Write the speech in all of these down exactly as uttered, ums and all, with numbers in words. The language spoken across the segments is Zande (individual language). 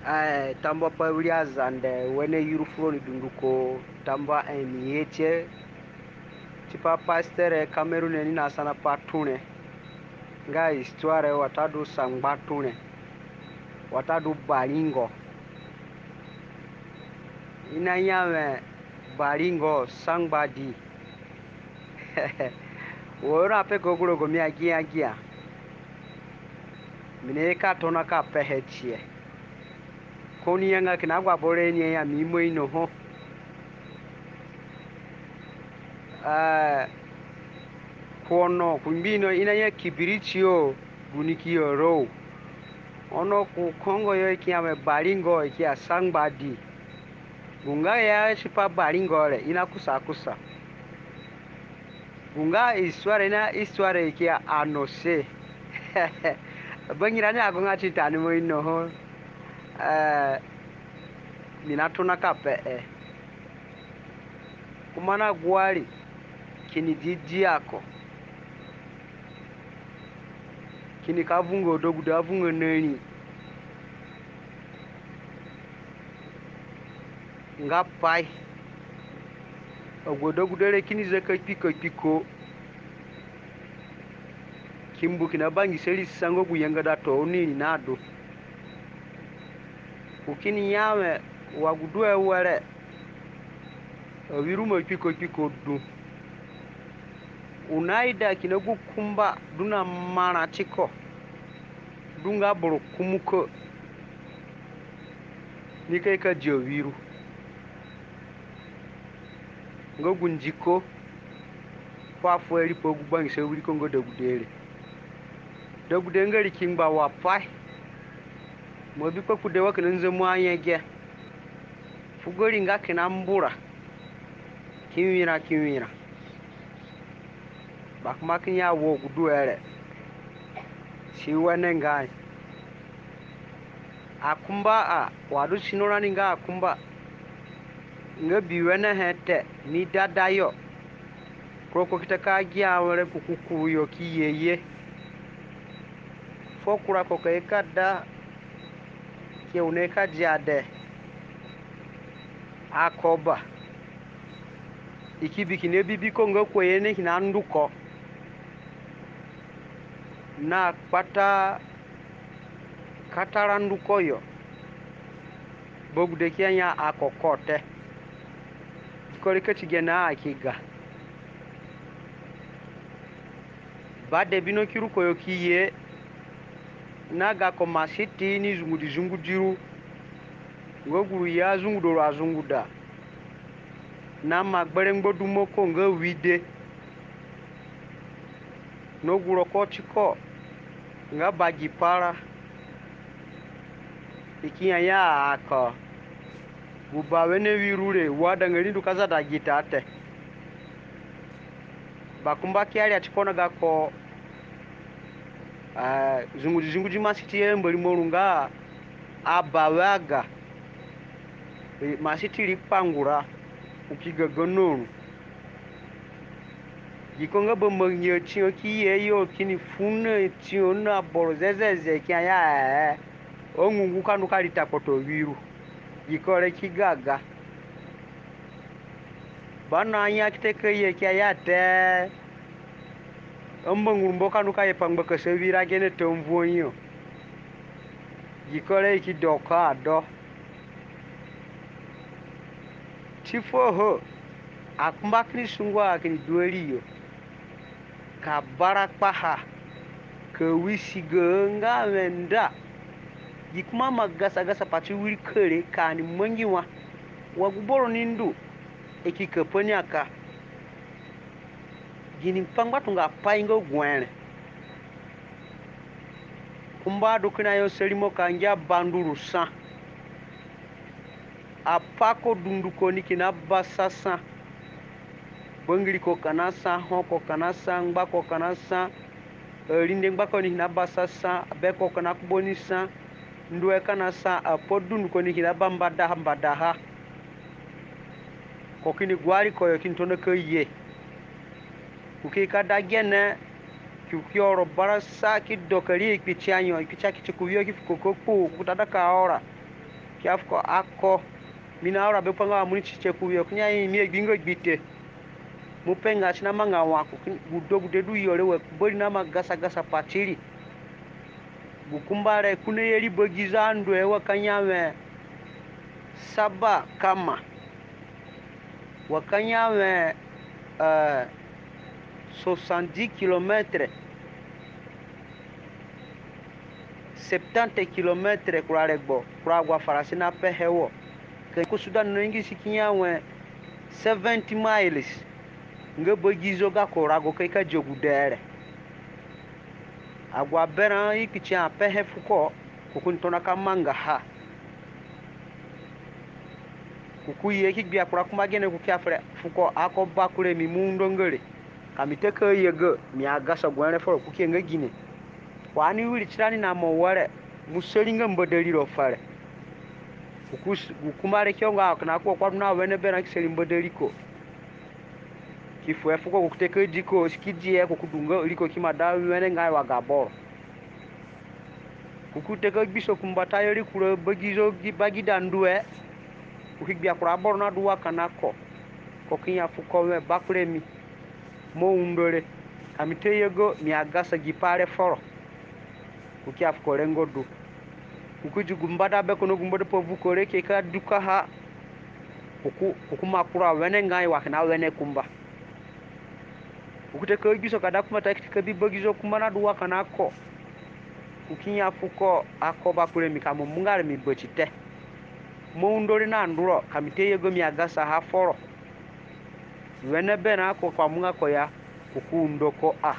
Ee, tambuahe pa wiri Azande wene yuru furoni dunduko. Tambuahe mi ye tie tipa pastere Cameroon ni nasana pa Ture nga histoire watadu sangba Ture watadu baringo. I naya we baringo sangba di. Wo na pe ko gu rogo mi agia agia. Mi naye ka tona ka pehe tie. Ko ni yanga kina agu aboro ni ya mi imo ino ho. Ee, ku ono ku ngbi ino i naya kibiriti yo, gu ni ki oro. Ono ku Kongo yo i ki ya we baringo, i ki ya sangba di. Gu nga ya tipa baringo re i nakusa akusa. Gu nga histoire, i na histoire i ki ya anose. Bangirani agonga tita ni mo ino ho. Ee, mi natona ka pehe. Kumba na guari kini di diako, kini ka vunga adegude avunga na ri nga pai. Agu adegude re kini zaka kpiko kpiko. Ki mbu kina bangisa ri sa nga gu yangada tooni ri nadu. Ko kini ya we wa gu duhe were awiru ima kpiko kpiko du. U naida kina gu kumba du na marã tiko du nga boro kumuko ni ka ye ka di awiru. Nga gu ndiko fu afuhe riipa gu bangisa wiriko nga degude re. Degude nga ri ki ngba wa pai. Mo bi kpakpude wa kina nzamu anyege. Fugo ri nga kina mbura. Ki wira ki wira. Bakumba kini ya wo gu duhe re si wenengai. Akumba a, wa du sino rani nga akumba nga bi wenehe te ni dada yo. Kura ko ki ta ka gia were ku kuku yo ki ye ye. Fuo kura ko ka ye ka da ki ye u na ye ka dia de. Akoba i ki bi kina bibiko nga ko ye ni kina nduko na kpata katara nduko yo. Bagude ki ya nya akoko te. Gi ko re ka ti gene a ki ga. Ba de bino ki ru koyo ki ye na gako masiti ni zungudi zungudi ru nga gu ru ya zungudo ru azunguda na ma gbere ngbadumoko nga wide. Na gu roko tiko nga ba gi para i ki ya ya ako gu ba wene wiru re wa danga ri ndu ka zada gi ta te. Bakumba ki aria tiko na gako zungudi zungudi masiti ye mbarimo ru nga abawe aga. Masiti ri kpangura u ki gaga na ru. Gi ko nga ba mangi atiyo ki ye yo kini fu na atiyo na boro zezeze ki ya ya ee. Angungu ka ndu ka rita kpoto wiru. Gi ko re ki gaga. Ba na anya ki te ka ye ki ya ya te. Ambangurumbo ka ndu ka ye pa ngbakasa wira gene tamvuo yo. Gi ko re i ki do ko ado. Ti fuo ho akumba kini sungu a kini du ari yo. Ka bara kpaha ka wisigo nga wẽ nda. Gi ko ima gasa gasa pati wiri kere ka ani mangi wa wa gu boro ni ndu i ki ka pa ni aka. Gini kpangbatunga pai nga gu wẽ re? Kumba du kina yo sa rimo ka ngia banduru sa. Apai ko dunduko ni kina basasa. Bangiri ko kina sa, ho ko kina sa, ngba ko kina sa, arinde ngba ko ni kina basasa, be ko kina kubo ni sa, ndue kina sa, apai dunduko ni kina ba mbadaha mbadaha. Ko kini guari koyo kini tona ka ye. Ko ki ka da gene, ki ki oro bara sa ki do ka ri ikpitia yo, ikpitia ki ti ku wio ki fuko ka kpu, ku ta da ka ora. Ki ya fuko ako, mi na ora be pa nga wa mo ni tite ku yo, kini ya i mi a gbinga gbi te. Mo pe nga si na manga wa ku gu dogude du yo re we ku bari na ma gasa gasa pati ri. Gu kumba re ko na ye ri bagizo andu e wa ka nya we saba kama. Wa ka nya we, eh, soixante-dix kilomètres, septante kilomètres kura regbo, kura agu aFarasi na pehe wo. Ka ku Sudan na Ingirisi ki nya we seventy miles. Nga bagizo gako rago ka i ka dia gude re. Agu aberã i kpi ti apehe fuko, ko kini tona ka mangaha. Ko ki ye ki gbia kura kumba gene ko ki ya fere fuko, ako bakure mi, mo undo nga re. Ka mi ta ka yego, mi agasa gu re foro, ko ki ya nga gine. Wa ani wiri tirani na mo were, mo sari nga mbadari ro fere. Ko ki s-, gu kumba re ki onga kina ko ko adu na wene berã ki sari mbadari ko. Ki fuhe fuko, ko ki ta ka di ko, si ki di he, ko ki du nga riko ki ima da wenengai wa ga boro. Ko ki ta ka gbiso ku mbatayo ri kura bagizo gi-, bagida ndu he. Ko ki gbia kura aboro na du wa kina ko. Ko ki ya fuko we bakure mi, mo undo re. Ka mi ta yego, mi agasa gi pai re foro. Ko ki ya fuko rengo du. Ko ki di gu mbada beko na gu mbada pavuko re ki ka dukaha. Ko ki, ko ki maa kura wenengai wa kina wene kumba. Ko ki ta ka gbiso ka da kumbatayo ki ta ka bi bagizo kumba na du wa kina ko. Ko ki ya fuko, ako bakure mi, ka mo munga re mi bati te. Mo undo re na ndu ro, ka mi ta yego mi agasaha foro. Wene berã ko ka munga ko ya, ko ki undo ko a.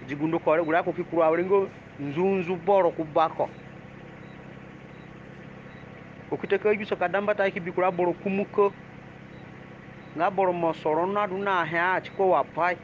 Di gu ndu ko re, gure ko ki kuru awere nga nzunzu boro ku ba ko. Ko ki ta ka gbiso ka da mbata ki bi kura boro kumuko. Nga boro mosoro na du na he a tiko wa pai.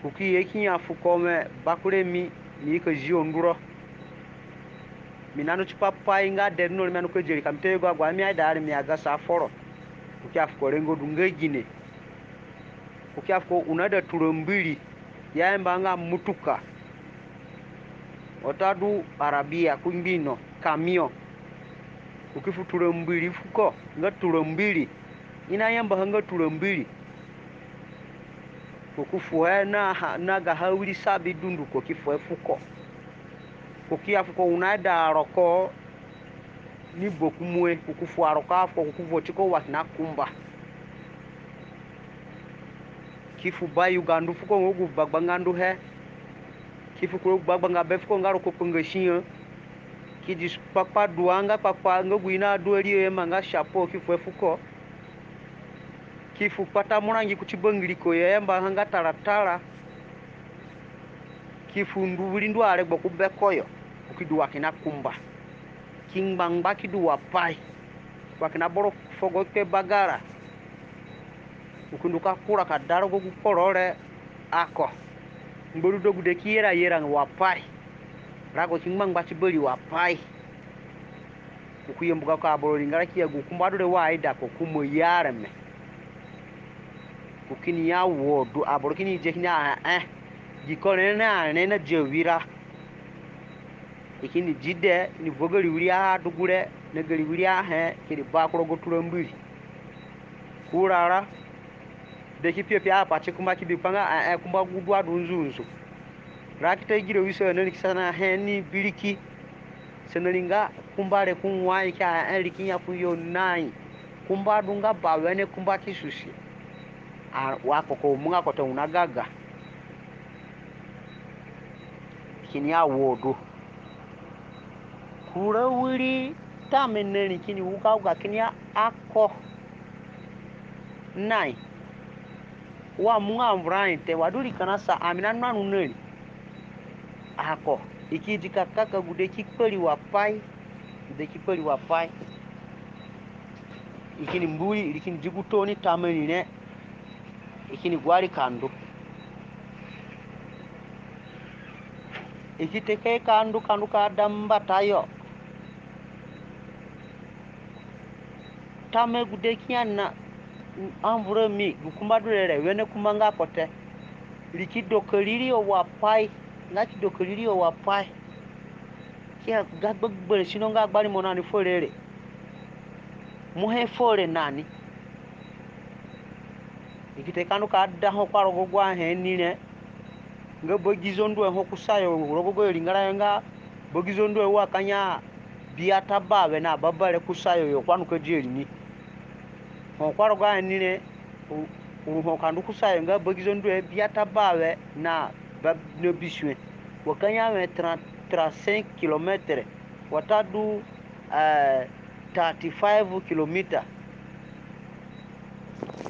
Ko ki ye ki ya fuko we bakure mi, mi ka zio ndu ro. Mi na ndu tipa pai nga de du no re mi andu ka dia ri, ka mi ta yego agu ami aida re mi agasa foro. Ko ki ya fuko rengo du nga gine. Ko ki ya fuko u naida tura mbiri i ayamba nga mutuka. Watadu arabia ku ngbino, kamiõ. Ko ki fu tura mbiri fuko nga tura mbiri. I nayambaha nga tura mbiri. Ko ki fuhe na ha-, na gaha wiri sabi dunduko ki fuhe fuko. Ko ki ya fuko u naida aroko ni bakumue, ko ki fu aroko a fuko, ko ki vo tiko wa kina kumba. Ki fu bayuga ndu fuko nga gu bagbanga ndu he. Ki fu kura gu bagbanga be fuko nga roko kpangasiõ. Ki di kpakpa dua nga kpakpa nga gu i nadu ariyo i ayamba nga chapeau ki fuhe fuko. Ki fu kpata murangi kuti bangiriko i ayambaha nga taratara. Ki fu ndu wiri ndu aregbo ku beko yo. Ko ki du wa kina kumba. Ki ngbangba ki du wa pai. Wa kina boro fogo kpe bagara. Ko ki ndu ka kura ka da rogo gu kporo re ako. Ngbaru dogude ki yera yera wa pai. Rago ki ngbangba ti bari wa pai. Ko ki yambu gako aboro ringara ki ya gu kumba du re wa aida ko, ko ima ye areme. Ko kini ya wo du, aboro kini ye kini ya, eh, eh. Gi ko re na re na dia wira. I kini di de, kini vo gari wiri a du gure, na gari wiri ahe, kini ba ku rogo tura mbiri. Kurara, de ki pia pia apati kumba ki bi pa nga, eh, eh, kumba gu du adu nzunzu. Ra ki ta gire wiso na ri ki sana he ni biriki. Sana ri nga kumba re ku wai ki a, eh, ri ki ya fu yo nai. Kumba du nga bawene kumba ki susi. A, wa ko ko munga ko te una gaga. Kini ya wo du. Kura wiri tame na ri kini uga uga kini ya ako. Nai. Wa munga avura ahe te, wa du ri kina sa ami na nanu na ri. Ako. I ki di ka kaka gude ki kpari wa pai. Gude ki kpari wa pai. I kini mburi, ri kini di gu tooni tame ri re. I kini guari ka ndu. I ki te ke ka ndu, ka ndu ka da mbatayo. Tame gude ki ya na avura mi, gu kumba du re re, wene kumba nga ko te. Ri ki doka riri yo wa pai, nga ki doka riri yo wa pai. Ki ya ga gbegberẽ sino nga gbarimo nani fuo re re. Mo he fuo re nani. I ki ta ka ndu ka da ho kua rogo agu ahe ni re nga bagizo nduhe ho kusayo rogo agu aringara yo nga bagizo nduhe wa ka nya biata bawe na babare kusayo yo kua ndu ka dia ri ni. Ho kua rogo ahe ni re, u-, uru ho ka ndu kusayo nga bagizo nduhe biata bawe na ba-, na bisue. Wa ka nya we tra-, trente-cinq kilomètres, watadu, eh, thirty-five kilometer.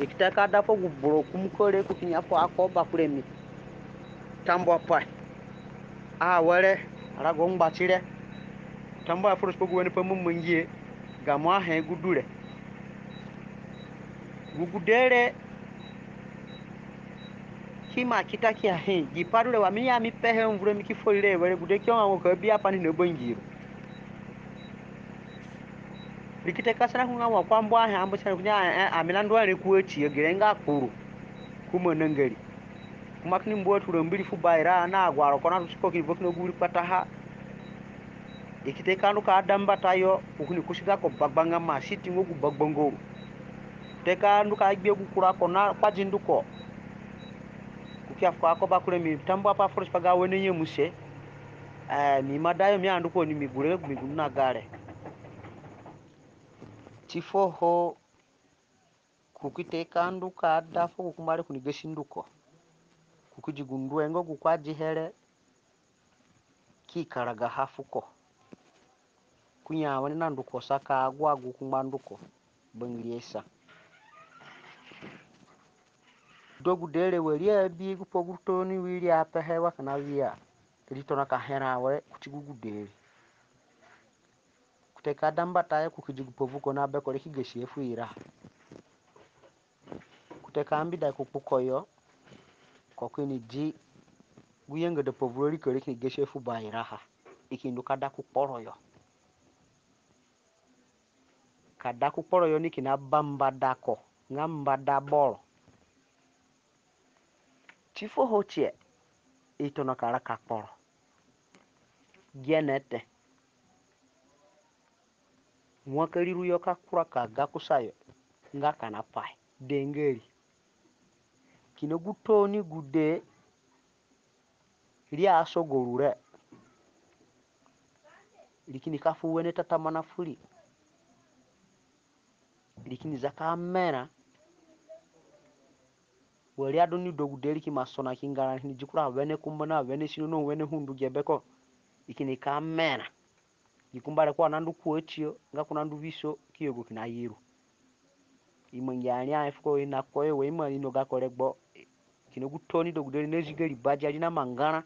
I ki ta ka da fu gu boro kumuko re ko kini ya fu ako bakuremi. Tambuapai. Awere, arago ngbatire. Tambuahe fu ro tipa gu wene pai mo mangihe, gamo ahe gu du re. Gu gude re, ki ima kita ki ya he, gi pai du re wa mi ya mi pehe vura mi ki fori re awere, gude ki onga ngo ka bi apai ni kina bangiro. Ri ki ta ka sana ku nga wa ku ambu ahe ambu sana ku nga, eh, eh, ami na ndu are ku ati yo gere nga kuru ku manangari. Kuma kini mbu atura mbiri fu baira na agu aroko na tusi ko kini vo kina gu wiri kpataha. I ki ta ka ndu ka da mbata yo, ko kini kusi gako bagbanga ma siti ngo gu bagbanga ru. Te ka ndu ka gbia gu kura ko na kpadi ndu ko. Ko ki ya fu ko ako bakuremi, tambuapai fu ro tipa ga wene nyemuse. Eh, mi ima da yo mi andu ko ni mi gure mi gu na gare. Ti fuo ho, ko ki ta ka ndu ka da fu gu kumba re ko ni gasi ndu ko. Ko ki di gu nduhe nga gu ko adihe re ki karagaha fuko. Ko nya wene na ndu ko sa ka agu agu kumba ndu ko bangiriyo sa. Gu gude re wari abi gu pa gu toni wiri apehe wa kina wia. Ri tona ka hera awere kuti gu gude re. Ko ta ka da mbata yo ko ki di gu pa vuko na beko re ki gasihe fu ira. Ko ta ka mbida ku kpuko yo, ko kini di gu yangada pa vuro riko re kini gasihe fu bairaha. I ki ndu ka da ku kporo yo. Ka da ku kporo yo ni kina ba mbada ko, nga mbada boro. Ti fuo ho tie, i tona ka raka kporo. Gene te. Nwakari ru yo ka kura ka ga kusayo nga kina pai dee nga ri. Kina gu toni gude ri asogo ru re. Ri kini ka fu wene tatamana fu ri. Ri kini za ka mera. Wari adu ni du agude ri ki ima sona ki ngara, ri kini di kura wene kumba na wene sino na wene hundu ge beko. Ri kini ka mera. Gi kumba re ko anandu ku ati yo, nga ko nandu wiso, ki yugo kina yuru. I mangi aria he fuko i na ko yo, wa i ima ino gako regbo. Kina gu toni du agude ri na ziga ri badia ri na mangara.